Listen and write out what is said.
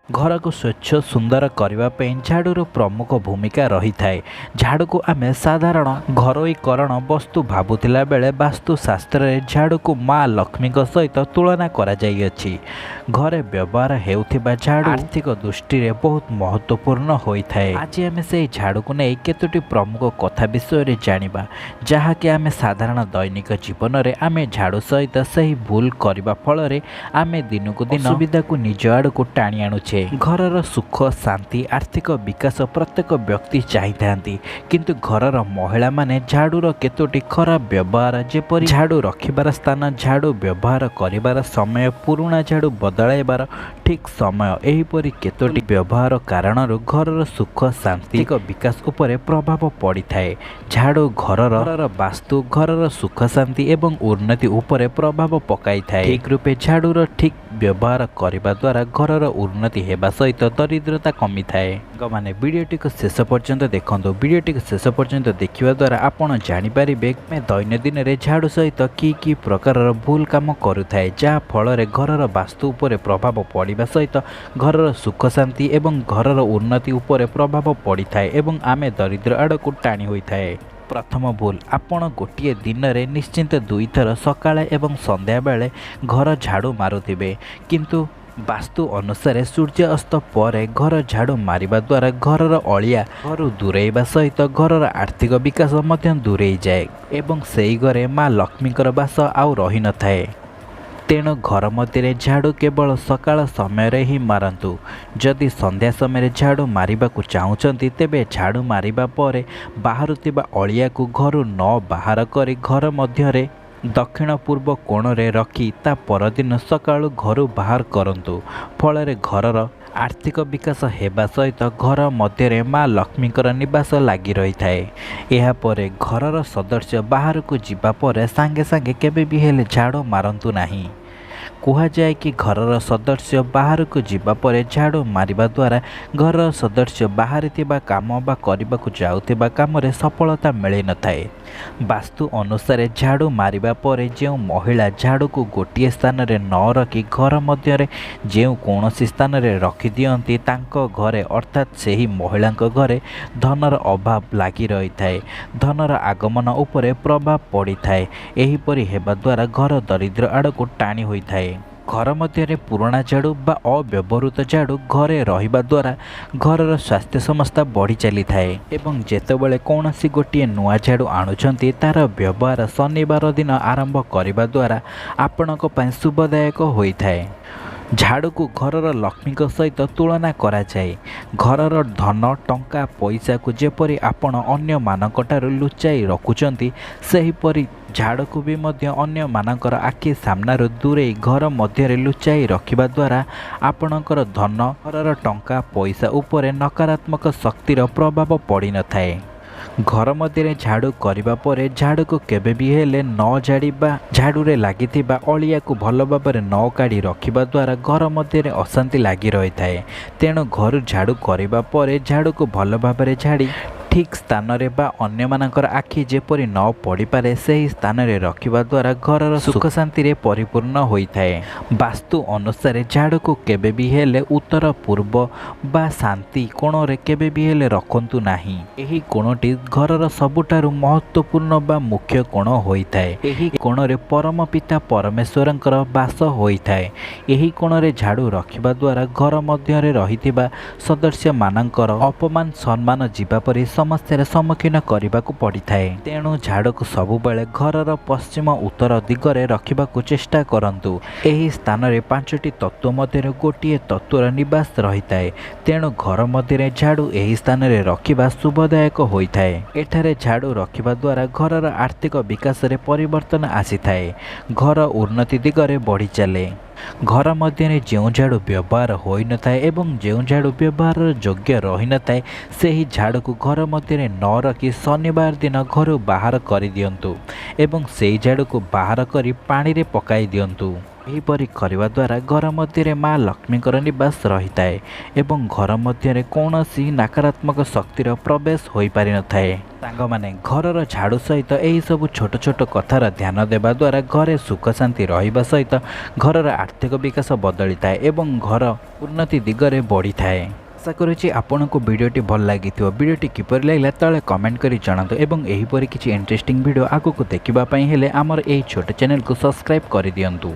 ଘରକୁ ସ୍ୱଚ୍ଛ ସୁନ୍ଦର କରିବା ପାଇଁ ଝାଡ଼ୁର ପ୍ରମୁଖ ଭୂମିକା ରହିଥାଏ। ଝାଡ଼ୁକୁ ଆମେ ସାଧାରଣ ଘରୋଇକରଣ ବସ୍ତୁ ଭାବୁଥିଲା ବେଳେ ବାସ୍ତୁଶାସ୍ତ୍ରରେ ଝାଡ଼ୁକୁ ମା ଲକ୍ଷ୍ମୀଙ୍କ ସହିତ ତୁଳନା କରାଯାଇଅଛି। ଘରେ ବ୍ୟବହାର ହେଉଥିବା ଝାଡ଼ୁ ଆର୍ଥିକ ଦୃଷ୍ଟିରେ ବହୁତ ମହତ୍ତ୍ୱପୂର୍ଣ୍ଣ ହୋଇଥାଏ। ଆଜି ଆମେ ସେହି ଝାଡ଼ୁକୁ ନେଇ କେତୋଟି ପ୍ରମୁଖ କଥା ବିଷୟରେ ଜାଣିବା, ଯାହାକି ଆମେ ସାଧାରଣ ଦୈନିକ ଜୀବନରେ ଆମେ ଝାଡ଼ୁ ସହିତ ସେହି ଭୁଲ କରିବା ଫଳରେ ଆମେ ଦିନକୁ ଦିନ ଅସୁବିଧାକୁ ନିଜ ଆଡ଼କୁ ଟାଣି ଆଣୁଛେ। ଘରର ସୁଖ ଶାନ୍ତି, ଆର୍ଥିକ ବିକାଶ ପ୍ରତ୍ୟେକ ବ୍ୟକ୍ତି ଚାହିଁଥାନ୍ତି, କିନ୍ତୁ ଘରର ମହିଳାମାନେ ଝାଡ଼ୁର କେତୋଟି ଖରାପ ବ୍ୟବହାର, ଯେପରି ଝାଡ଼ୁ ରଖିବାର ସ୍ଥାନ, ଝାଡ଼ୁ ବ୍ୟବହାର କରିବାର ସମୟ, ପୁରୁଣା ଝାଡ଼ୁ ବଦଳାଇବାର ଠିକ୍ ସମୟ, ଏହିପରି କେତୋଟି ବ୍ୟବହାର କାରଣରୁ ଘରର ସୁଖ ଶାନ୍ତି ବିକାଶ ଉପରେ ପ୍ରଭାବ ପଡ଼ିଥାଏ। ଝାଡ଼ୁ ଘରର ବାସ୍ତୁ, ଘରର ସୁଖ ଶାନ୍ତି ଏବଂ ଉନ୍ନତି ଉପରେ ପ୍ରଭାବ ପକାଇଥାଏ। ଠିକ୍ ରୂପେ ଝାଡ଼ୁର ଠିକ୍ ବ୍ୟବହାର କରିବା ଦ୍ୱାରା ଘରର ଉନ୍ନତି ହେବା ସହିତ ଦରିଦ୍ରତା କମିଥାଏ। ସାଙ୍ଗମାନେ, ଭିଡ଼ିଓଟିକୁ ଶେଷ ପର୍ଯ୍ୟନ୍ତ ଦେଖନ୍ତୁ। ଭିଡ଼ିଓଟିକୁ ଶେଷ ପର୍ଯ୍ୟନ୍ତ ଦେଖିବା ଦ୍ୱାରା ଆପଣ ଜାଣିପାରିବେ ଆମେ ଦୈନନ୍ଦିନରେ ଝାଡ଼ୁ ସହିତ କି କି ପ୍ରକାରର ଭୁଲ କାମ କରୁଥାଏ, ଯାହା ଫଳରେ ଘରର ବାସ୍ତୁ ଉପରେ ପ୍ରଭାବ ପଡ଼ିବା ସହିତ ଘରର ସୁଖ ଶାନ୍ତି ଏବଂ ଘରର ଉନ୍ନତି ଉପରେ ପ୍ରଭାବ ପଡ଼ିଥାଏ ଏବଂ ଆମେ ଦରିଦ୍ର ଆଡ଼କୁ ଟାଣି ହୋଇଥାଏ। ପ୍ରଥମ ଭୁଲ, ଆପଣ ଗୋଟିଏ ଦିନରେ ନିଶ୍ଚିନ୍ତ ଦୁଇଥର ସକାଳେ ଏବଂ ସନ୍ଧ୍ୟାବେଳେ ଘର ଝାଡ଼ୁ ମାରୁଥିବେ, କିନ୍ତୁ ବାସ୍ତୁ ଅନୁସାରେ ସୂର୍ଯ୍ୟାସ୍ତ ପରେ ଘର ଝାଡ଼ୁ ମାରିବା ଦ୍ୱାରା ଘରର ଅଳିଆ ଘରୁ ଦୂରେଇବା ସହିତ ଘରର ଆର୍ଥିକ ବିକାଶ ମଧ୍ୟ ଦୂରେଇଯାଏ ଏବଂ ସେଇ ଘରେ ମା ଲକ୍ଷ୍ମୀଙ୍କର ବାସ ଆଉ ରହିନଥାଏ। ତେଣୁ ଘର ମଧ୍ୟରେ ଝାଡ଼ୁ କେବଳ ସକାଳ ସମୟରେ ହିଁ ମାରନ୍ତୁ। ଯଦି ସନ୍ଧ୍ୟା ସମୟରେ ଝାଡ଼ୁ ମାରିବାକୁ ଚାହୁଁଛନ୍ତି, ତେବେ ଝାଡ଼ୁ ମାରିବା ପରେ ବାହାରୁଥିବା ଅଳିଆକୁ ଘରୁ ନ ବାହାର କରି ଘର ମଧ୍ୟରେ ଦକ୍ଷିଣ ପୂର୍ବ କୋଣରେ ରଖି ତା ପରଦିନ ସକାଳୁ ଘରୁ ବାହାର କରନ୍ତୁ। ଫଳରେ ଘରର ଆର୍ଥିକ ବିକାଶ ହେବା ସହିତ ଘର ମଧ୍ୟରେ ମା ଲକ୍ଷ୍ମୀଙ୍କର ନିବାସ ଲାଗି ରହିଥାଏ। ଏହାପରେ ଘରର ସଦସ୍ୟ ବାହାରକୁ ଯିବା ପରେ ସାଙ୍ଗେ ସାଙ୍ଗେ କେବେ ବି ହେଲେ ଝାଡ଼ୁ ମାରନ୍ତୁ ନାହିଁ। କୁହାଯାଏ କି ଘରର ସଦସ୍ୟ ବାହାରକୁ ଯିବା ପରେ ଝାଡ଼ୁ ମାରିବା ଦ୍ୱାରା ଘରର ସଦସ୍ୟ ବାହାରେ ଥିବା କାମ ବା କରିବାକୁ ଯାଉଥିବା କାମରେ ସଫଳତା ମିଳିନଥାଏ। ବାସ୍ତୁ ଅନୁସାରେ ଝାଡ଼ୁ ମାରିବା ପରେ ଯେଉଁ ମହିଳା ଝାଡ଼ୁକୁ ଗୋଟିଏ ସ୍ଥାନରେ ନ ରଖି ଘର ମଧ୍ୟରେ ଯେଉଁ କୌଣସି ସ୍ଥାନରେ ରଖିଦିଅନ୍ତି, ତାଙ୍କ ଘରେ ଅର୍ଥାତ୍ ସେହି ମହିଳାଙ୍କ ଘରେ ଧନର ଅଭାବ ଲାଗି ରହିଥାଏ, ଧନର ଆଗମନ ଉପରେ ପ୍ରଭାବ ପଡ଼ିଥାଏ। ଏହିପରି ହେବା ଦ୍ୱାରା ଘର ଦରିଦ୍ର ଆଡ଼କୁ ଟାଣି ହୋଇଥାଏ। ଘର ମଧ୍ୟରେ ପୁରୁଣା ଝାଡ଼ୁ ବା ଅବ୍ୟବହୃତ ଝାଡ଼ୁ ଘରେ ରହିବା ଦ୍ୱାରା ଘରର ସ୍ୱାସ୍ଥ୍ୟ ସମସ୍ୟା ବଢ଼ି ଚାଲିଥାଏ ଏବଂ ଯେତେବେଳେ କୌଣସି ଗୋଟିଏ ନୂଆ ଝାଡ଼ୁ ଆଣୁଛନ୍ତି, ତା'ର ବ୍ୟବହାର ଶନିବାର ଦିନ ଆରମ୍ଭ କରିବା ଦ୍ୱାରା ଆପଣଙ୍କ ପାଇଁ ଶୁଭଦାୟକ ହୋଇଥାଏ। ଝାଡ଼ୁକୁ ଘରର ଲକ୍ଷ୍ମୀଙ୍କ ସହିତ ତୁଳନା କରାଯାଏ। ଘରର ଧନ, ଟଙ୍କା, ପଇସାକୁ ଯେପରି ଆପଣ ଅନ୍ୟମାନଙ୍କଠାରୁ ଲୁଚାଇ ରଖୁଛନ୍ତି, ସେହିପରି ଝାଡ଼ୁକୁ ବି ମଧ୍ୟ ଅନ୍ୟମାନଙ୍କର ଆଖି ସାମ୍ନାରୁ ଦୂରେଇ ଘର ମଧ୍ୟରେ ଲୁଚାଇ ରଖିବା ଦ୍ୱାରା ଆପଣଙ୍କର ଧନ, ଘରର ଟଙ୍କା ପଇସା ଉପରେ ନକାରାତ୍ମକ ଶକ୍ତିର ପ୍ରଭାବ ପଡ଼ିନଥାଏ। ଘର ମଧ୍ୟରେ ଝାଡ଼ୁ କରିବା ପରେ ଝାଡ଼ୁକୁ କେବେ ବି ହେଲେ ନ ଝାଡ଼ିବା, ଝାଡ଼ୁରେ ଲାଗିଥିବା ଅଳିଆକୁ ଭଲ ଭାବରେ ନ କାଢ଼ି ରଖିବା ଦ୍ୱାରା ଘର ମଧ୍ୟରେ ଅଶାନ୍ତି ଲାଗି ରହିଥାଏ। ତେଣୁ ଘରୁ ଝାଡ଼ୁ କରିବା ପରେ ଝାଡ଼ୁକୁ ଭଲ ଭାବରେ ଝାଡ଼ି ଠିକ୍ ସ୍ଥାନରେ ବା ଅନ୍ୟମାନଙ୍କର ଆଖି ଯେପରି ନ ପଡ଼ିପାରେ ସେହି ସ୍ଥାନରେ ରଖିବା ଦ୍ୱାରା ଘରର ସୁଖ ଶାନ୍ତିରେ ପରିପୂର୍ଣ୍ଣ ହୋଇଥାଏ। ବାସ୍ତୁ ଅନୁସାରେ ଝାଡ଼ୁକୁ କେବେ ବି ହେଲେ ଉତ୍ତର ପୂର୍ବ ବା ଶାନ୍ତି କୋଣରେ କେବେ ବି ହେଲେ ରଖନ୍ତୁ ନାହିଁ। ଏହି କୋଣଟି ଘରର ସବୁଠାରୁ ମହତ୍ତ୍ୱପୂର୍ଣ୍ଣ ବା ମୁଖ୍ୟ କୋଣ ହୋଇଥାଏ। ଏହି କୋଣରେ ପରମ ପିତା ପରମେଶ୍ୱରଙ୍କର ବାସ ହୋଇଥାଏ। ଏହି କୋଣରେ ଝାଡ଼ୁ ରଖିବା ଦ୍ୱାରା ଘର ମଧ୍ୟରେ ରହିଥିବା ସଦସ୍ୟମାନଙ୍କର ଅପମାନ ସମ୍ମାନ ଯିବା ପରି ସମସ୍ୟାର ସମ୍ମୁଖୀନ କରିବାକୁ ପଡ଼ିଥାଏ। ତେଣୁ ଝାଡ଼ୁକୁ ସବୁବେଳେ ଘରର ପଶ୍ଚିମ ଉତ୍ତର ଦିଗରେ ରଖିବାକୁ ଚେଷ୍ଟା କରନ୍ତୁ। ଏହି ସ୍ଥାନରେ 5ଟି ତତ୍ତ୍ୱ ମଧ୍ୟରୁ ଗୋଟିଏ ତତ୍ତ୍ୱର ନିବାସ ରହିଥାଏ। ତେଣୁ ଘର ମଧ୍ୟରେ ଝାଡ଼ୁ ଏହି ସ୍ଥାନରେ ରଖିବା ଶୁଭଦାୟକ ହୋଇଥାଏ। ଏଠାରେ ଝାଡ଼ୁ ରଖିବା ଦ୍ୱାରା ଘରର ଆର୍ଥିକ ବିକାଶରେ ପରିବର୍ତ୍ତନ ଆସିଥାଏ, ଘର ଉନ୍ନତି ଦିଗରେ ବଢ଼ି ଚାଲେ। ଘର ମଧ୍ୟରେ ଯେଉଁ ଝାଡ଼ୁ ବ୍ୟବହାର ହୋଇନଥାଏ ଏବଂ ଯେଉଁ ଝାଡ଼ୁ ବ୍ୟବହାରର ଯୋଗ୍ୟ ରହିନଥାଏ, ସେହି ଝାଡ଼ୁକୁ ଘର ମଧ୍ୟରେ ନ ରଖି ଶନିବାର ଦିନ ଘରୁ ବାହାର କରିଦିଅନ୍ତୁ ଏବଂ ସେହି ଝାଡ଼ୁକୁ ବାହାର କରି ପାଣିରେ ପକାଇ ଦିଅନ୍ତୁ। ଏହିପରି କରିବା ଦ୍ୱାରା ଘର ମଧ୍ୟରେ ମା ଲକ୍ଷ୍ମୀଙ୍କର ନିବାସ ରହିଥାଏ ଏବଂ ଘର ମଧ୍ୟରେ କୌଣସି ନକାରାତ୍ମକ ଶକ୍ତିର ପ୍ରବେଶ ହୋଇପାରିନଥାଏ। ସାଙ୍ଗମାନେ, ଘରର ଝାଡ଼ୁ ସହିତ ଏହିସବୁ ଛୋଟ ଛୋଟ କଥାର ଧ୍ୟାନ ଦେବା ଦ୍ୱାରା ଘରେ ସୁଖ ଶାନ୍ତି ରହିବା ସହିତ ଘରର ଆର୍ଥିକ ବିକାଶ ବଦଳିଥାଏ ଏବଂ ଘର ଉନ୍ନତି ଦିଗରେ ବଢ଼ିଥାଏ। ଆଶା କରୁଛି ଆପଣଙ୍କୁ ଭିଡ଼ିଓଟି ଭଲ ଲାଗିଥିବ। ଭିଡ଼ିଓଟି କିପରି ଲାଗିଲା ତଳେ କମେଣ୍ଟ କରି ଜଣାନ୍ତୁ ଏବଂ ଏହିପରି କିଛି ଇଣ୍ଟରେଷ୍ଟିଂ ଭିଡ଼ିଓ ଆଗକୁ ଦେଖିବା ପାଇଁ ହେଲେ ଆମର ଏହି ଛୋଟ ଚ୍ୟାନେଲକୁ ସବସ୍କ୍ରାଇବ୍ କରିଦିଅନ୍ତୁ।